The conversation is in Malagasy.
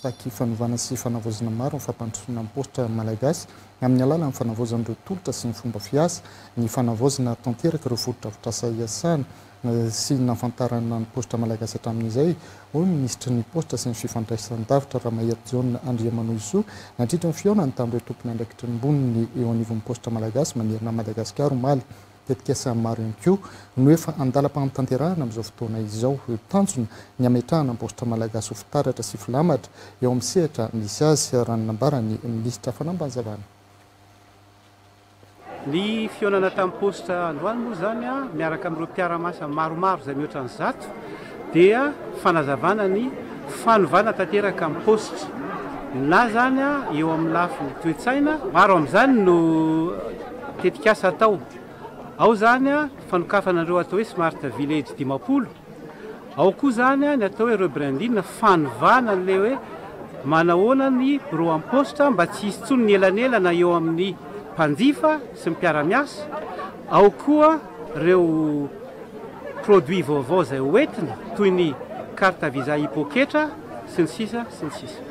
Mitaky fanovana sy fanavaozana maro ny fampandrosoana ny paositra malagasy amin'ny alalan'ny fanavaozana ireo tolotra sy ny fomba fiasa, ny fanavaozana tanteraka ireo fotodrafitrasa iasana sy nahafantarana ny paositra malagasy hatramin'izay, hoy ny minisitry ny Paositra sy ny fifandraisan-davitra Ramaherijaona Andriamanohisoa nandritra ny fihaonany tamin'ireo tompon'andraikitry ny mboniny eo anivon'ny paositra malagasy manerana an'i Madagasikara omaly. Tetikasa maro ihany koa no efa andalam-panatanterahana amin'izao fotoana izao. Tanjona ny hametrahana ny paositra malagasy ho fitaratra sy filamatra eo amin'ny sehatra misy azy, raha ny nambaran'ny minisitra Fanambanzavana. Ny fihaonana tamin'ny paositra androany moa izany miaraka amin'ireo mpiara-masa maromaro izay mihoatra ny 100 dia fanazavana ny fanovana tanteraka ny paositra na izany eo amin'ny lafiny toe-tsaina. Maro amin'izany no tetikasa atao. Ao izany fanokafana an'ireo atao hoe Smart Village 50. Ao koa izany ny atao hoe rebranding, fanovana an'ilay hoe manahoana ny birao am-paositra mba tsy hisy intsony ny elanelana eo amin'ny mpanjifa sy ny mpiara-miasa. Ao koa ireo produits vaovao izay hoentina toy ny carte visa hipoketra sy ny sisa sy ny sisa.